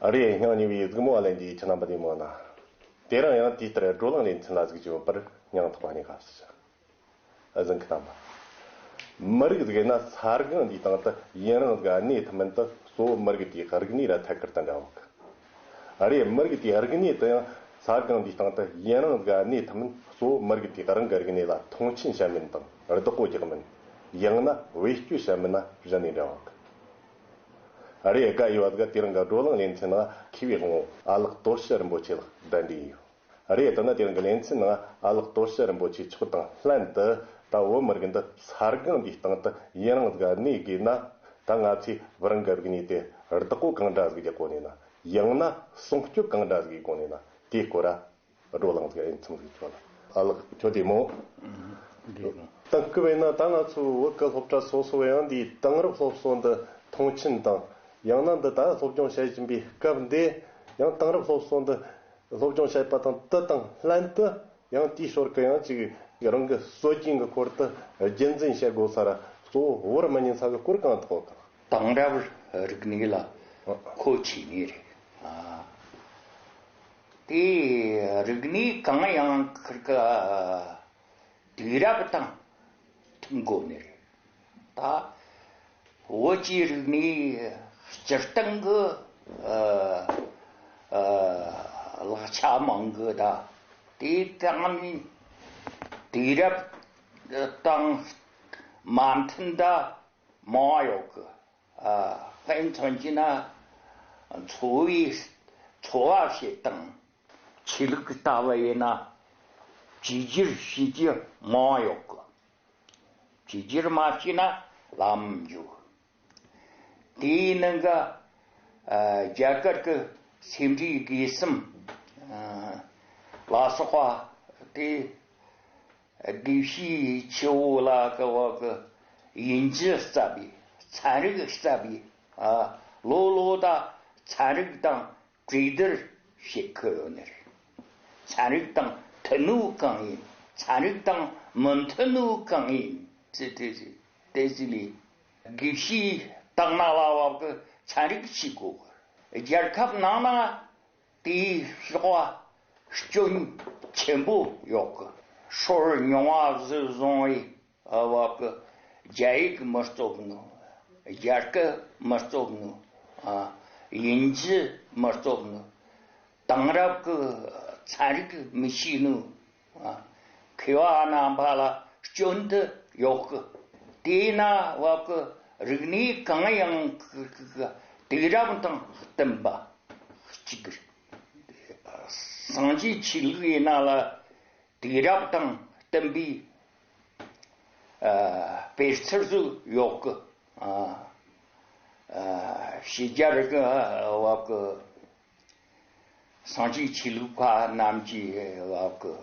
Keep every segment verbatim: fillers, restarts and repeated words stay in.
ཨ་རེ། སྙིང་ཉེ་བའི་གཟིགས་མོ་བ་ལེན་གྱི་ཁྱེད་རྣམ་པ་འདི་མོ་ན། དེ་རིང་ཡང་དེ་ལྟར་བགྲོ་གླེང་ལེ་ཚན་ལ་གཟིགས་ཀྱི་ཡོད་པར་སྙིང་ཐག་པ་ནས་དགའ་བསུ་ཞུ། ཨ་ཟིན་གི་དམ་པ། མི་རིགས་ཟིག་ན་ས་སྒང་འདིའི་སྟེང་དུ་ཡུན་རིང་ཟིག་གནས་ཐུབ་མིན་དུ་གཙོ་བོ་མི་རིགས་དེའི་རིག་གནས་ར་ཐད་ཀར་དུ་འདྲ་བ་གི། ཨ་རེ། མི་རིགས་དེའི་རིག་གནས་དུ་ཡང་ས་སྒང་འདིའི་སྟེང་དུ་ཡུན་རིང་ཟིག་གནས་ཐུབ་མིན་གཙོ་བོ་མི་རིགས་དེའི་རང་གི་རིག་གནས་ལ་མཐོང་ཆེན་བྱ་མིན་དང་བདག་པོ་རྒྱག་མིན། ཡང་ན་བེད་སྤྱོད་བྱ་མིན་ན་གཞི་ནས་འདྲ་བ་གི། ཨ་རེ། དགའ་ཡི་བ་དགའ། དེ་རིང་གི་བགྲོ་གླེང་ལེ་ཚན་ནང་མཁས་པའི་དབང་བོ་ཨ་ལགས་དོར་ཞི་རིན་པོ་ཆེ་ལགས་གདན་འདྲེན་ཡོད། ཨ་རེ། ད་ནི་དེ་རིང་གི་ལེ་ཚན་ནང་ཨ་ལགས་དོར་ཞི་རིན་པོ་ཆེ་མཆོག་དང་ལྷན་དུ་ད་བོད་མི་རིགས་འདི་ས་སྒང་འདིའི་སྟེང་དུ་ཡུན་རིང་ཟིག་གནས་དགོས་ན། ད་ང་ཚོས་བུ་རང་གི་རིག་གནས་དེ་བདག་པོ་གང་འདྲ་ཟིག་རྒྱག་དགོས་ནས་ན། ཡང་ན་སྲུང་སྐྱོབ་གང་འདྲ་ཟིག་དགོས་ནས་ན། དེའི་སྐོར་ར་བགྲོ་གླེང་ཟིག་ཨེ་མཚམས་ཟིག་ཆོད་ལ། ཨ་ལགས་ཁྱོད་བདེ་མོ། བདེ་མོ། དེང་སྐབས་ཡིན་ན་ད་ང་ཚོའི་བོད་ཀྱི་སློབ་གྲྭ་སོ་སོ་ཡང་འདིའི་དེང་རབས་སློབ་གསོ་འདི་མཐོང་ཆེན་དང་། ཡང་ན་འདི་ད་སློབ་སྦྱོང་བྱེད་བཞིན་པའི་སྐབས་འདི་ཡང་དེང་རབས་སློབ་གསོ་འདི་སློབ་སྦྱོང་བྱེད་པ་དང་དེ་དང་ལྷན་དུ་ཡང་དེའི་ཞོར་གྱི་ཡང་ཅིག་རང་གི་སྲོལ་རྒྱུན་གྱི་སྐོར་དུ་རྒྱུན་འཛིན་བྱེད་དགོས་ས་ར་གཙོ་བོ་བོར་མི་ཉན་ས་གི་སྐོར་གང་དག་གི། དེང་རབས་རིག་གནས་ལ་མཁོ་ཆེ་ནི་རེད། ཨ། དེ་རིག་གནས་གང་ཡང་ཁིར་ག་དུས་རབས་དང་མཐུན་དགོས་ནི་རེད། ད་བོད་ཀྱི་རིག་གནས་སྤྱིར་བཏང་གི་ཨ་ཨ་ལག་ཆ་མང་གི། ད་དེ་དང་ནི་དུས་རབས་དང་མ་མཐུན་ད་མང་བ་ཡོད་གི། ཨ། དཔེ་མཚོན་གྱི་ན་འཚོ་བའི་འཚོ་བ་བྱེད་སྟངས། ཆོས་ལུགས་ཀྱི་ལྟ་བ་ཡིན་ན་བཅོས་བསྒྱུར་བྱེད་རྒྱུ་མང་བ་ཡོད་གི། བཅོས་བསྒྱུར་མ་བྱས་ན་ལམ་མི་འགྱོ། དེའི་ནང་གི་ཨ་རྒྱ་གར་གྱི་སེ་འབྲས་དགེ་གསུམ་ཨ་ལ་སོགས་པ་དེ། དགེ་བཤེས་ཆུ་བོ་ལ་གི་བ་གི་དབྱིན་ཇི་རྩ་བའི་ཚན་རིག་རྩ་བའི་ཨ་ལོ་ལོ་ད་ཚན་རིག་དང་གྲོས་བསྡུར་བྱེད་ཁུལ་ཡོད་ནི་རེད། ཚན་རིག་དང་མཐུན་ནོ་གང་ཡིན། ཚན་རིག་དང་མི་མཐུན་ནོ་གང་ཡིན། ཙི་ཏི་ཙི་ཏི་ཙི་ལི་དགེ་བཤེས་སྟག་སྣ་ལ་བ་གི་ཚན་རིག་བྱེད་དགོས། རྒྱལ་ཁབ་ནང་ན་དེའི་ཕྱོགས་སྐྱོན་ཆེན་པོ་ཡོད་གི། སྲོལ་རྙིང་བ་གཟི་བཟུང་བའི་བབ་གི་རྒྱ་ཡིག་མི་རྩོབ་ནོ། རྒྱ་སྐད་མི་རྩོབ་ནོ། ཨ། དབྱིན་ཇི་མི་རྩོབ་ནོ། དེང་རབས་ཀྱི་ཚན་རིག་མི་ཤེས་ནོ། ཨ། མཁས་པ་རྣམ་པ་ལ་སྐྱོན་དུ་ཡོད་གི། དེས་ན་བབ་གི་རིག་གནས་གང་ཡང་དུས་རབས་དང་བསྟུན་པ་གཅིག་གི། སངས་རྒྱས་ཆོས་ལུགས་ཡིན་ན་ལ་དུས་རབས་དང་བསྟུན་པའི་ཨ་སྤེལ་ཚུལ་ཟིག་ཡོད་གི། ཨ་ཨ་ཕྱི་རྒྱལ་གི་བབ་གི་སངས་རྒྱས་ཆོས་ལུགས་པ་རྣམས་ཀྱིས་བབ་གི་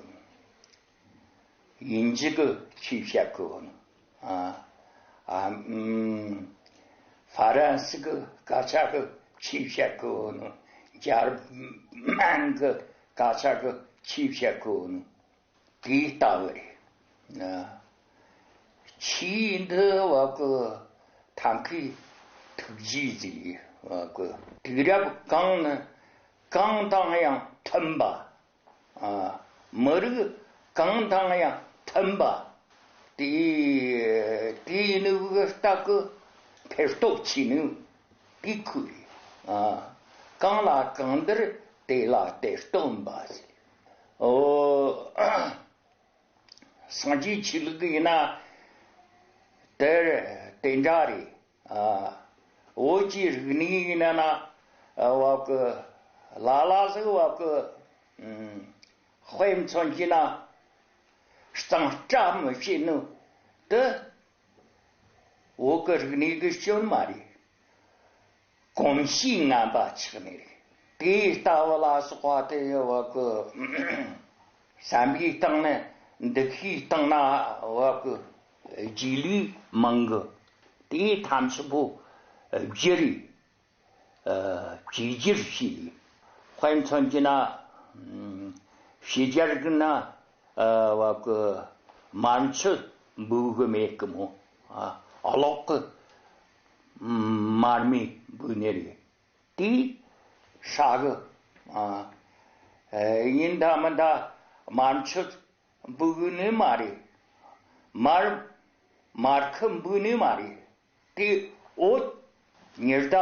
དབྱིན་ཇི་གི་ཆོས་བཤད་གི་ཡོད་ནོ། ཨ་ཨ་ཨུམ་ཧྥ་རན་སི་གི་སྐད་ཆ་གི་ཆོས་བཤད་གི་ཡོད་ནོ། འཇར་མན་གི་སྐད་ཆ་གི་ཆོས་བཤད་གི་ཡོད་ནོ། དེའི་ལྟ་བུ་རེད། ཨ་ཆོས་འདི་བབ་གི་ཐབས་མཁས་ཐུགས་རྗེ་ཟིག་བབ་གི་དུས་རབས་གང་ནི་གང་དང་ཡང་མཐུན་པ། ཨ་མི་རིགས་གང་དང་ཡང་མཐུན་པ། དེ་དེ་ནི་གི་སྟབས་ཀྱིས་ཕེབས་སྟོབས་ཆེ་ནི་དེ་ཁུལ་རེད། ཨ་གང་ལ་གང་འདིར་དེ་ལ་དེ་སྟོན་པ་ཟེར། ཨོ། སངས་རྒྱས་ཆོས་ལུགས་ཡིན་ན་དེར་དེ་འདྲ་རེད། ཨ་བོད་ཀྱི་རིག་གནས་ཡིན་ན་ན་བབ་གི་ལ་ལ་ཟིག་བབ་གི་ཨུམ་དཔེ་མཚོན་གྱི་ན་གཙང་སྦྲ་མི་བྱེད་ནོ་དེ་བོད་ཀྱི་རིག་གནས་ཀྱི་སྐྱོན་མ་རེད། གོམས་གཤིས་ངན་པ་ཆགས་ནས་རེད། དེའི་ལྟ་བུ་ལ་སོགས་པ་དེ་བབ་གི་བསམ་པའི་སྟེང་ནས་འདུ་ཤེས་སྟེང་ན་བབ་གི་རྗེས་ལུས་མང་གི། དེའི་ཐམས་ཅད་པོ་བསྒྱུར་རེད། ཨ་བཅོས་བསྒྱུར་བྱས། དཔེ་མཚོན་གྱི་ན་ཕྱི་རྒྱལ་གི་ན་ཨ་བབ་གི་དམར་མཆོད་འབུལ་གི་མེད་གི་མོ། ཨ་གློག་གི་མར་མེ་འབུལ་ནི་རེད། དེ་ ཧྲ་གི། ཨ། ཨེ། ཡིན་ད་མིན་ད་མར་མཆོད་འབུལ་གི་ནི་མ་རེད། མར་མར་ཁུ་འབུལ་ནི་མ་རེད། དེ་འོད་ཉི་ཟླ།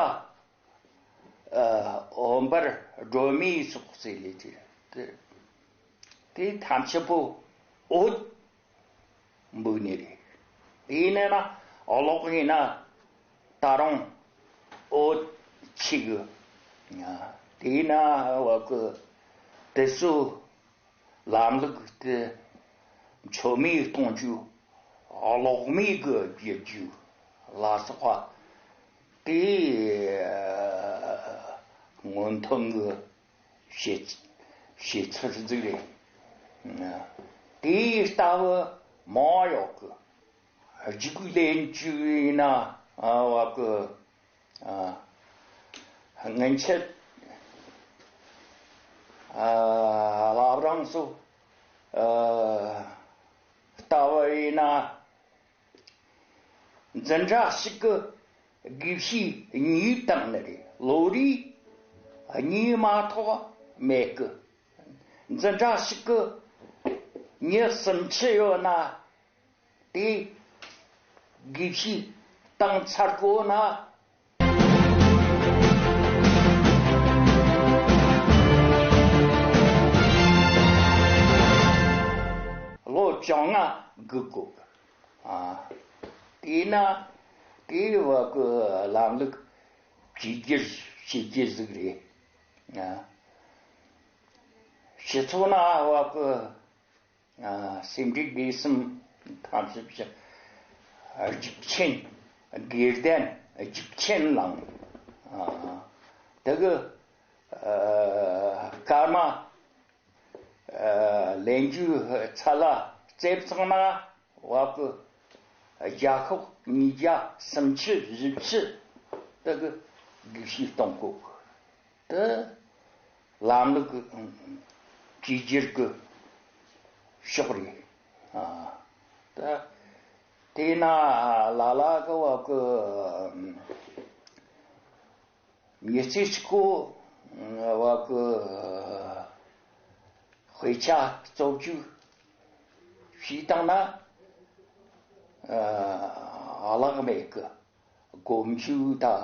ཨ། འོད་འབར་སྒྲོན་མེའི་ཚོགས་ཟེར་ལེ་དེ། དེ་ཐམས་ཅད་པོ་འོད་འབུལ་ནི་རེད། དེ་ཡིན་ན་གློག་ཡིན་ན་ད་རུང་འོད་ཆེ་གི། དེ་ཡིན་ན་བ་གི་དེ་ཚོ་ལམ་ལུགས་དེ་མཆོད་མེ་གཏོང་རྒྱུ། གློག་མེ་གི་བརྒྱུད་རྒྱུ་ལ་སོགས་པ་དེ་སྔོན་ཐོན་གི་བྱེད་བྱེད་ཚུལ་ཟིག་རེད། དེའི་ལྟ་བུ་མང་ཡོད་གི། རྒྱུགས་ལེན་བཅུག་ཡིན་ན། ཨ། བ་གི། ཨ། སྔོན་ཆད། ཨ། བླ་བྲང་སོགས། ཨ། ལྟ་བུ་ཡིན་ན། འཛིན་གྲྭ་ཞིག་གི་དགེ་བཤེས་གཉིས་བཏང་ནི་རེད། ལོ་རེ་གཉིས་མ་གཏོགས་མེད་གི། འཛིན་གྲྭ་ཞིག་གི་མྱི་སུམ་ཅུ་ཡོད་ན། དེ་དགེ་བཤེས་བཏང་ཚར་གོ་ན། ལོ་བཅོ་ལྔ་སྒུག་དགོས། ཨ། དེས་ན་དེ་བ་གི་ལམ་ལུགས་བཅོས་བསྒྱུར་བྱེད་རྒྱུ་ཟིག་རེད། ཨ། སྤྱི་ཚོགས་ན་བ་གི། ཨ། སེམས་ཁྲལ་དགོས་སེམས་ཐམས་ཅད་ཀྱི་རྒྱུག་ཆེན། དགོས་ལྡན་རྒྱུག་ཆེན་ལངས། ཨ། དེ་གི། ཨ། སྐར་མ། ཨ། ལེན་རྒྱུ་ཚད་ལ་རྩེབ་ཚང་ན་བ་གི་རྒྱལ་ཁབ་ཉིས་བརྒྱ་སུམ་ཅུ་བཞི་བཅུ་དེ་གི་དགེ་བཤེས་གཏོང་དགོས། དེ་ལམ་ལུགས་ཀྱི་བཅོས་བསྒྱུར་གྱི་ཕྱོགས་རེད། ཨ། ད་དེས་ན་ལ་ལ་གི་བ་གི་མི་ཚེ་གཅིག་པོ་བ་གི་དཔེ་ཆ་རྩོམ་རྒྱུ་བྱས་བཏང་ན། ཨ། གླགས་མེད་གི། སྒོམ་རྒྱུ་དང་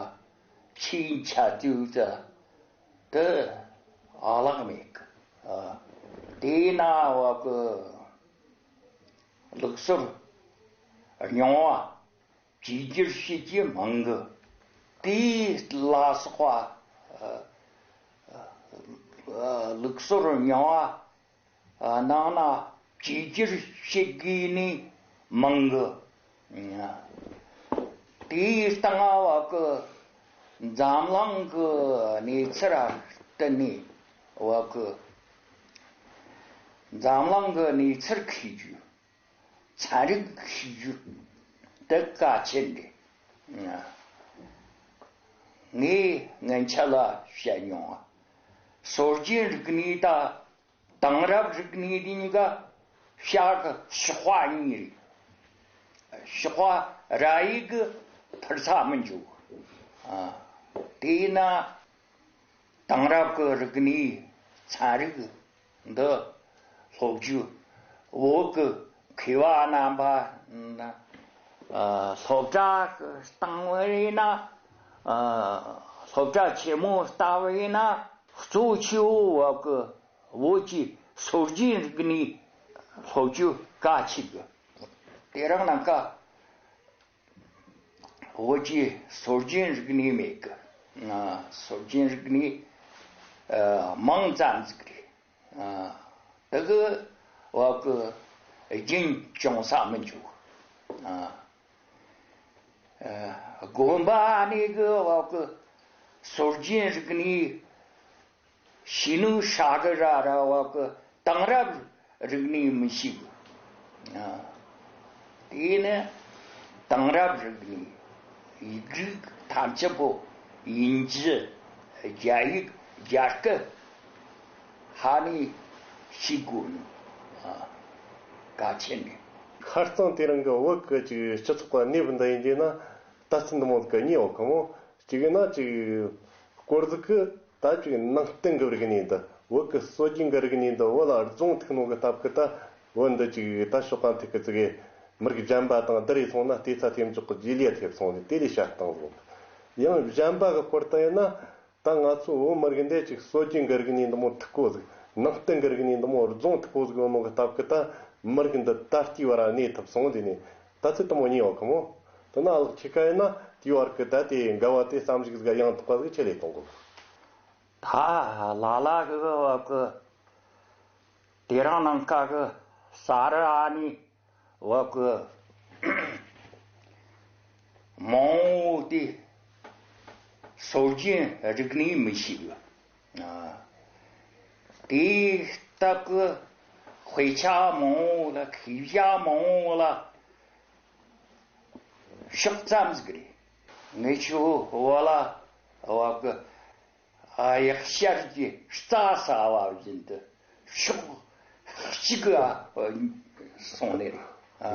ཆོས་འཆད་རྒྱུ་དང་དེ་གླགས་མེད་གི། ཨ། དེས་ན་བ་གི་ལུགས་སྲོལ་རྙིང་བ་བཅོས་བསྒྱུར་བྱེད་ཀྱི་མང་གི། དེ་ལ་སོགས་པ། ཨ། ལུགས་སྲོལ་རྙིང་བ་ནང་ན་བཅོས་བསྒྱུར་བྱེད་དགོས་ནི་མང་གི། དེའི་སྟེང་བ་གི་འཛམ་གླིང་གི་གནས་ཚུལ་ལ་བསྟུན་ནས་བ་གི་འཛམ་གླིང་གི་གནས་ཚུལ་འཁྱེར་རྒྱུ། ཚན་རིག་ཤེས་རྒྱུ་དེ་གལ་ཆེན་རེད། ངས་སྔོན་ཆད་ལ་བཤད་མྱོང་། སྲོལ་རྒྱུན་རིག་གནས་དང་དེང་རབས་རིག་གནས་གཉིས་ཀ་བྱ་གི་ཕྱོགས་པ་གཉིས་རེད། ཕྱོགས་པ་ར་ཡིག་གི་འཕུར་ས་མི་འཇུག། ཨ། དེས་ན། དེང་རབས་ཀྱི་རིག་གནས་ཚན་རིག་འདི་སློབ་རྒྱུ། བོད་ཀྱི་མཁས་པ་རྣམ་པ། ཨ། སློབ་གྲྭ་གི་སྟེང་བ་ཡིན་ན། ཨ། སློབ་གྲྭ་ཆེན་མོ་ལྟ་བུ་ཡིན་ན། གཙོ་ཆེ་བོ་བ་གི་བོད་ཀྱི་སྲོལ་རྒྱུན་རིག་གནས་སློབ་རྒྱུ་གལ་ཆེ་གི། དེ་རིང་ནངས་ཀ་བོད་ཀྱི་སྲོལ་རྒྱུན་རིག་གནས་མེད་གི། ཨ། སྲོལ་རྒྱུན་རིག་གནས། ཨ། མིང་ཙམ་ཟིག་རེད། ཨ། དེ་གི་བ་གི་རྒྱུན་སྐྱོང་ས་མི་འཇུག། ཨ། ཨ། དགོན་པ་ནས་གི་བ་གི་སྲོལ་རྒྱུན་རིག་གནས། ཤེས་ནུས་ཧྲ་གི་ར་ར་བ་གི་དེང་རབས་རིག་གནས་མི་ཤེས་གི། ཨ། དེ་ནི་དེང་རབས་རིག་གནས་ཡིག་རིགས་ཐམས་ཅད་པོ་དབྱིན་ཇི། རྒྱ་ཡིག། རྒྱ་སྐད་ཧ་ནི་ཤེས་དགོས་ནི། ཨ། གལ་ཆེན་རེད། ཁ་རྩང་དེ་རིང་གི་བོད་ཀྱི་ཅིག་སྤྱི་ཚོགས་ཀྱི་གནས་བབ་འདི་ཡིན་དུས་ན། ལྟ་ཚུལ་འདི་མོ་གི་གཉིས་ཡོད་གི་མོ། གཅིག་ཡིན་ན་ཅིག་སྐོར་ཟིག་གི་ ད་ཅིག་ནང་བསྟན་གྱི་རིག་གནས་འདི། བོད་ཀྱི་སྲོལ་རྒྱུན་གྱི་རིག་གནས་འདི་བོད་ལ་རྫོང་ཐུག་ནོ་གི་སྟབས་ཀྱིས། ད་བོད་འདི་ཅིག་ད་ཕྱོགས་གང་ཐུག་གི་ཙི་གེ་མི་རིགས་གཞན་པ་དང་བསྡུར་རེ་སོང་ན་ལྟོས་ས་ཐེམ་ཅོག་གི་རྗེས་ལུས་ཐེབས་སོང་ནས་དེ་ལས་བཤད་སྟངས་བཟུང་། ཡང་གཞན་པ་གི་སྐོར་དུ་ཡིན་ན། ད་ང་ཚོ་བོད་མི་རིགས་འདི་ཅིག་སྲོལ་རྒྱུན་གྱི་རིག་གནས་འདི་མོ་མཐུག་པོ་ཟིག། ནང་བསྟན་གྱི་རིག་གནས་འདི་མོ་རྫོང་མཐུག་པོ་ཟིག་ཡོད་ནོ་གི་སྟབས་ཀྱིས། ད་མི་རིགས་འདི་ད་ལྟའི་བར་གནས་ཐུབ་སོང་ཟེར་ནས་ད་ཚོད་དུ་མོ་ཉེ་བ་གི་མོ། དེ་ན་ཨ་ལགས་ཁྱེད་ཀ་ཡིན་ན་དེའི་བར་གི་ད་དེ་འགལ་བ་དེ་བསམ་གཞིག་ཟིག་ཡང་དག་པ་ཟིག་ཆེད་ལས་གཏོང་དགོས། ད་ལ་ལ་གི་བ་གི་དེ་རང་ནང་ཀ་གི་ས་ར་ཨ་ནི་བ་གི་མང་བོ་དེ་སྲོལ་རྒྱུན་རིག་གནས་མི་ཤེས་གི། ཨ། དེའི་སྟབས་ཀྱིས་དཔེ་ཆ་མང་བོ་ལ་མཁས་པ་མང་བོ་ལ་ཕྱག་ཙམ་ཟིག་རེད། ངེད་ཆོ་བ་ལ་བ་གི་ཨ་ཡག་ཤར་གྱི་རྩྭ་ཟ་བ་བཞིན་དུ་ཕྱོགས་གཅིག་ག་སོང་ནས་རེད། ཨ།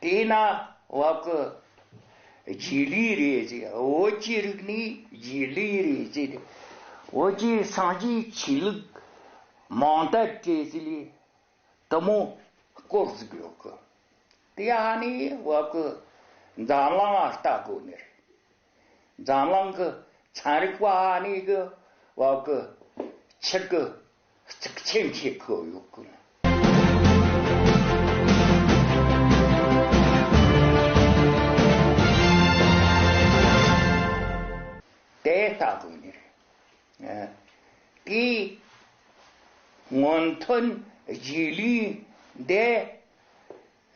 དེས་ན་བ་གི་རྗེས་ལུས་རེད་ཟེར། བོད་ཀྱི་རིག་གནས་རྗེས་ལུས་རེད་ཟེར། བོད་ཀྱི་སངས་རྒྱས་ཆོས་ལུགས་མང་དག་གི་ཟེར་ལས། དེ་མོ་སྐོར་ཟིག་ཡོད་གི། དེ་ཨ་ནི་བ་གི་འཛམ་གླིང་ང་ལྟ་དགོས་ནི་རེད། འཛམ་གླིང་གི་ཚན་རིག་པ་ཨ་ནི་གི་བ་གི་ཆེད་གི་གཙིགས་ཆེན་བྱེད་གི་ཡོད་གི། དེ་ལྟ་དགོས་ནི་རེད། ཨ། དེའི་སྔོན་ཐོན་རྗེས་ལུས་འདི་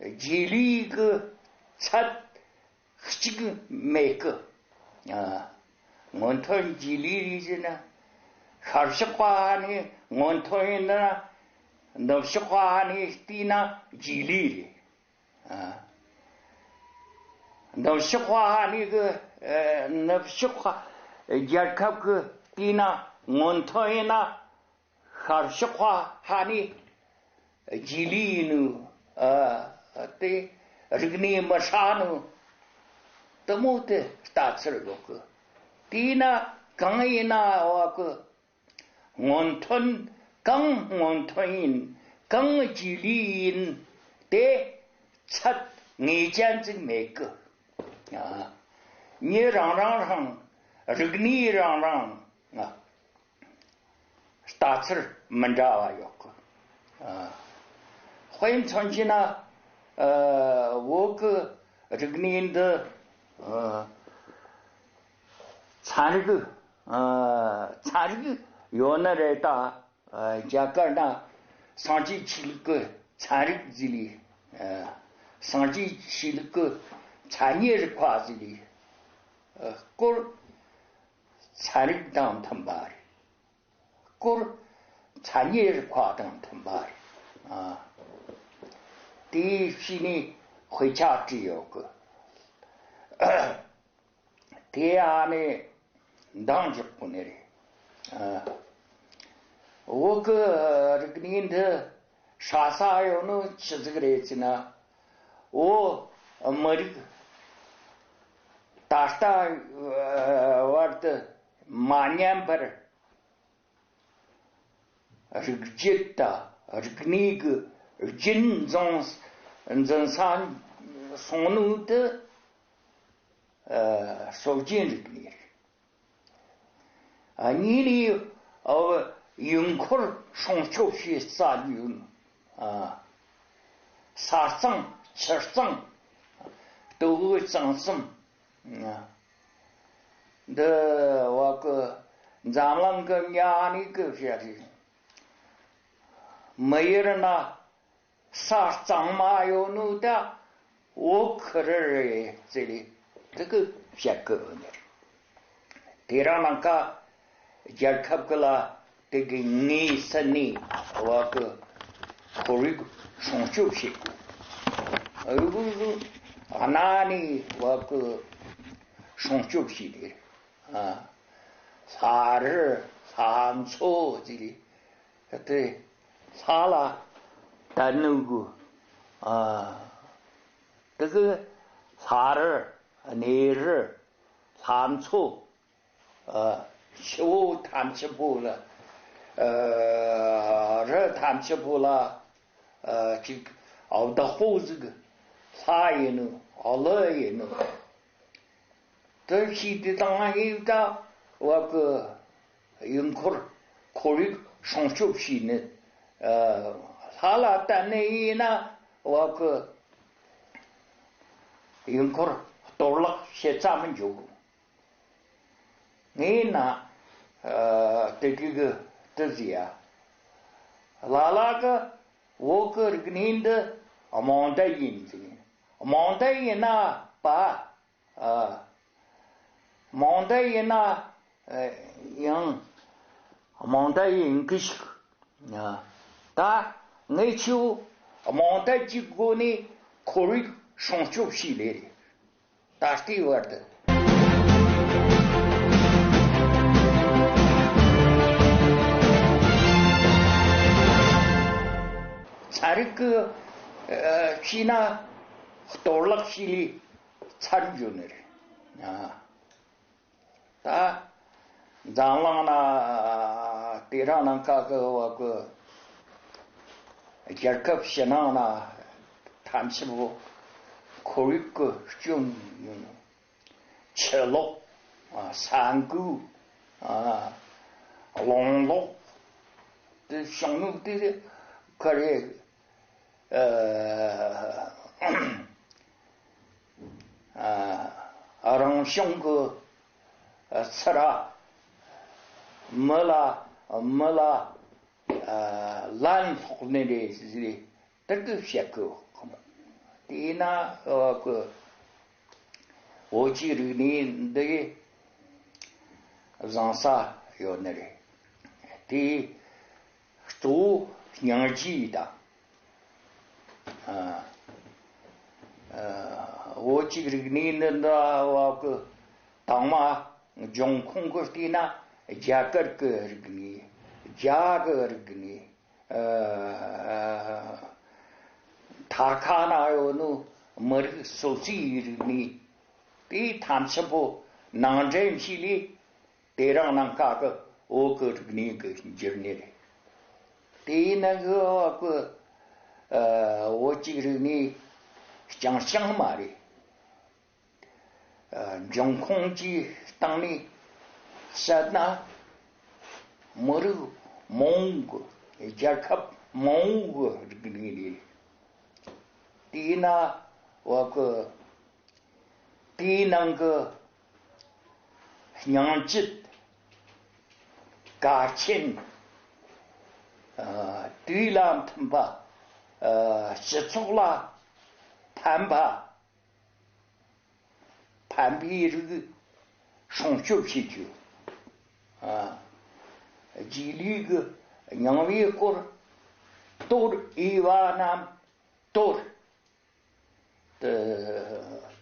རྗེས་ལུས་ཀྱི་ཚད་གཅིག་མེད་ཀི། ཨ། སྔོན་ཐོན་རྗེས་ལུས་རེད་ཟེར་ན། ཤར་ཕྱོགས་པ་ནི་སྔོན་ཐོན་ཡིན་ན། ནུབ་ཕྱོགས་པ་ནི་བལྟས་ན་རྗེས་ལུས་རེད། ཨ། ནུབ་ཕྱོགས་པ་ཧ་ནི་གི། ཨ། ནུབ་ཕྱོགས་པ་རྒྱལ་ཁབ་ཀྱི་བལྟས་ན་སྔོན་ཐོན་ཡིན་ན། ཤར་ཕྱོགས་པ་ཧ་ནི་རྗེས་ལུས་ཡིན་ནོ། ཨ། དེ་རིག་གནས་མི་ཧྲ་ནོ། དེ་མོ་དེ་ལྟ་ཚུལ་ཡོད་གི། དེས་ན་གང་ཡིན་ན་བ་གི། སྔོན་ཐོན། གང་སྔོན་ཐོན་ཡིན། གང་རྗེས་ལུས་ཡིན། དེ་ཚད་ངེས་ཅན་ཟིག་མེད་གི། ཨ། མྱི་རང་རང་རང་། རིག་གནས་རང་རང་། ཨ། ལྟ་ཚུལ་མི་འདྲ་བ་ཡོད་གི། ཨ། དཔེ་མཚོན་བྱས་ན། ཨ། བོད་གི་རིག་གནས་འདི། ཨ། ཚན་རིག་ཨ། ཚན་རིག་ཡོད་ནི་རེད་ད། ཨ། རྒྱ་གར་ན་སངས་རྒྱས་ཆོས་ལུགས་ཀྱི་ཚན་རིག་ཟེར་ལས། ཨ། སངས་རྒྱས་ཆོས་ལུགས་ཀྱི་མཚན་ཉིད་རིག་པ་ཟེར་ལས། ཨ། སྐོར་ཚན་རིག་དང་མཐུན་པ་རེད། སྐོར་མཚན་ཉིད་རིག་པ་དང་མཐུན་པ་རེད། ཨ། དེའི་ཕྱི་ནས་དཔེ་ཆ་བྲིས་ཡོད་གི། དེ་ཨ་ནི་འདང་རྒྱག་དགོས་ནི་རེད། ཨ། བོད་ཀྱི་རིག་གནས་འདི་ཧྲ་ས་ཡོད་ནོ་ཆི་ཟིག་རེད་ཟེར་ན། བོད་མི་རིགས་ད་ལྟ་བར་དུ་མ་ཉམས་པར། རིག་རྒྱུད་དང་རིག་གནས་ཀྱི་རྒྱུན་འཛིན་འཛིན་ས་སོང་ནོ་དེ། ཨ། སྲོལ་རྒྱུན་རིག་གནས་རེད། ཨ། གཉིས་ནས། ཨ། ཡུལ་འཁོར་སྲུང་སྐྱོབ་བྱེད་ས་ཡོད། ཨ། ས་གཙང་ཆུ་གཙང་དུ་བོ་གཙང་གསུམ། ཨ། འདི་བ་གི་འཛམ་གླིང་གི་མྱི་ཨ་ནི་གི་བཤད་རེད། མི་ཡུལ་ན་ས་གཙང་མ་ཡོད་ནོ་ད་བོད་ཁུལ་རེད་ཟེར་ལས་དེ་གི་བཤད་གི་ཡོད་ནི་རེད། དེ་རང་ནང་ཀ་རྒྱལ་ཁབ་ཀྱི་ལ་དེ་གི་ངེས་ཟིན་ནས་བ་གི་ཁོར་ཡུག་སྲུང་སྐྱོབ་བྱེད་དགོས། རུ་རུ་གནའ་ནས་བ་གི་སྲུང་སྐྱོབ་བྱས་ཏེ། ཨ། ལྷ་རི་ལྷ་མཚོ་ཟེར་ཏེ། ལྷ་ལ་དད་ནོ་གི། ཨ། དེ་གི་ལྷ་རི་གནས་རི་ལྷ་མཚོ། ཨ། ཆུ་བོ་ཐམས་ཅད་པོ་ལ། ཨ། རི་ཐམས་ཅད་པོ་ལ། ཨ། ཅིག་བདག་པོ་ཟིག་ལྷ་ཡིན་ནོ། ཀླུ་ཡིན་ནོ། དེ་བྱས་དེ་དང་ཧེ་ད་བ་གི་ཡུལ་འཁོར་ཁོར་ཡུག་སྲུང་སྐྱོབ་བྱས་ནས། ཨ། ལྷ་ལ་བརྟེན་ནས་ཡིན་ན་བ་གི་ཡུལ་འཁོར་གཏོར་བརླག་བྱེད་ས་མི་འཇུག་ངས་ན། ཨ། དེ་གི་གི་དེ་ཟེར་ཡ། ལ་ལ་གི་བོད་གི་རིག་གནས་འདི་རྨོངས་དད་ཡིན་ཟེར། རྨོངས་དད་ཡིན་ན་པ། ཨ། རྨོངས་དད་ཡིན་ན། ཨ། ཡང་རྨོངས་དད་ཡིན་གི་ཞིག་ཨ། ད་ངས་ཁྱོད་རྨོངས་དད་ཀྱི་སྒོ་ནས་ཁོར་ཡུག་སྲུང་སྐྱོབ་བྱས་ལེ་རེད། ད་ལྟའི་བར་དུ། ཚན་རིག་གི། ཨ། བྱས་ན་གཏོར་བརླག་བྱས་ལེ་ཚར་འགྱོ་ནི་རེད། ཨ། ད་འཛམ་གླིང་ན་དེ་རིང་ནངས་ཁ་གི་བ་གི་རྒྱལ་ཁབ་ཕྱི་ནང་ན་ཐམས་ཅད་པོ་ཁོར་ཡུག་གི་སྐྱོན་ཡིན། ཆུ་ལོག་ཨ། ས་འགུལ། ཨ། རླུང་ལོག་དེ་བྱུང་ནོ་དེ་ག་རེ། ཨ། ཨ། རང་བྱུང་གི། ཨ། ཚུར་ར་མི་ལ་མི་ལ། ཨ། ལན་སློག་ནི་རེད་ཟེར་དེ་གི་བཤད་གི། དེས་ན་བ་གི་བོད་ཀྱི་རིག་གནས་འདི་བཟང་ས་ཡོད་ནི་རེད། དེ་གཙོ་བོ་སྙིང་རྗེ་དང་། ཨ། ཨ། བོད་ཀྱི་རིག་གནས་འདི་འདྲ་བ་གི་དང་མ་འབྱུང་ཁུངས་ཀྱི་བལྟས་ན་རྒྱ་གར་གྱི་རིག་གནས། རྒྱ་གི་རིག་གནས། ཨ། ཐར་ཁ་ན་ཡོད་ནོ་མི་རིགས་སོ་སོའི་རིག་གནས་དེ་ཐམས་ཅད་པོ་ནང་འདྲེན་བྱས་ལེ། དེ་རིང་ནངས་ཁ་གི་བོད་ཀྱི་རིག་གནས་ཀྱི་འགྱུར་ནི་རེད། དེ་ཡིན་ན་གི་བ་གི། ཨ། བོད་ཀྱི་རིག་གནས་རྐྱང་རྐྱང་མ་རེད། ཨ། འབྱུང་ཁུངས་ཀྱི་སྟེང་ནས་བཤད་ན་མི་རིགས་མང་བོ་གི། རྒྱལ་ཁབ་མང་བོ་གི་རིག་གནས་རེད། དེས་ན་བ་གི་དེའི་ནང་གི་སྙིང་བཅུད། དཀའ་ཆེན། ཨ། དུས་ལ་མཐུན་པ། ཨ། སྤྱི་ཚོགས་ལ་ཕན་པ། ཕན་པའི་རིགས་སྲུང་སྐྱོབ་བྱེད་རྒྱུ། ཨ། རྗེས་ལུས་ཀྱི་སྙིང་བོའི་སྐོར། གཏོར་འོས་པ་རྣམས་གཏོར། དེ་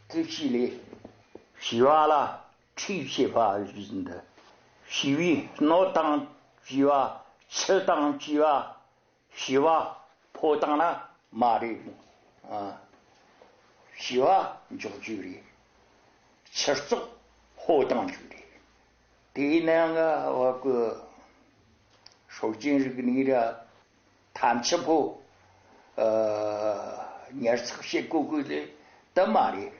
བྱས་ལས་ཞི་བ་ལ་ཁྲིད་བྱེད་པ་བཞིན་དུ། ཞི་བའི་སྣོད་དང་བཅས་པ། ཆུ་དང་བཅས་པ། ཞི་བ་ཕོ་བཏང་ན་མ་རེད། ཨ། ཞི་བ་འཇོག་རྒྱུ་རེད། ཆུ་བཙོག་ཕོ་བཏང་རྒྱུ་རེད། དེའི་ནང་གི་བ་གི་སྲོལ་རྒྱུན་རིག་གནས་ར་ཐམས་ཅད་པོ། ཨ། ཉར་ཚགས་བྱེད་དགོས་དགོས་ལས་དེ་མ་རེད།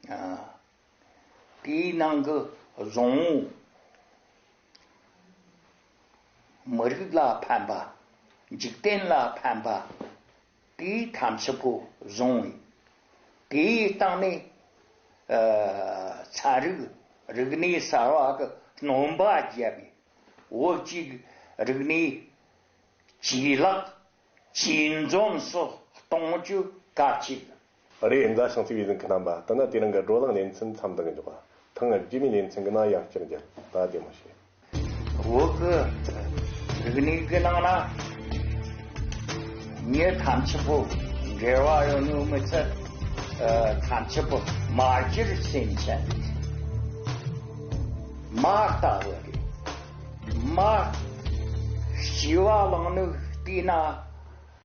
ཨ། དེའི་ནང་གི་བཟང་བོ། མི་རིགས་ལ་ཕན་པ། འཇིག་རྟེན་ལ་ཕན་པ། དེའི་ཐམས་ཅད་པོ་བཟང་བས། དེའི་སྟེང་ནས། ཨ། ཚན་རིག་རིག་གནས་གསར་བ་གི་སྣོན་པ་བརྒྱབ་པས། བོད་ཀྱི་རིག་གནས་ཇེ་ལེགས་ཇེ་འཛོམས་སུ་གཏོང་རྒྱུ་གལ་ཆེ། རེད། མཛའ་ཞིང་བརྩེ་བའི་གཟིགས་མཁན་རྣམ་པ། ད་ནི་དེ་རིང་གི་བགྲོ་གླེང་ལེ་ཚན་མཚམས་འདི་གི་འཇོག་པ། ཐེངས་རྗེས་མའི་ལེ་ཚན་གི་ནང་ཡང་བསྐྱར་མཇལ། ད་བདེ་མོ་བྱོས། བོད་ཀྱི་རིག་གནས་ཀྱི་ནང་ན་མྱི་ཐམས་ཅད་པོ་འབྲེལ་བ་ཡོད་ནོ་མི་ཚད། ཨ། ཐམས་ཅད་པོ་མ་གྱུར་སེམས་ཅན་རེད། མ་ལྟ་བུ་རེད། མ་སྐྱེ་བ་བླངས་ནོ་བལྟས་ན།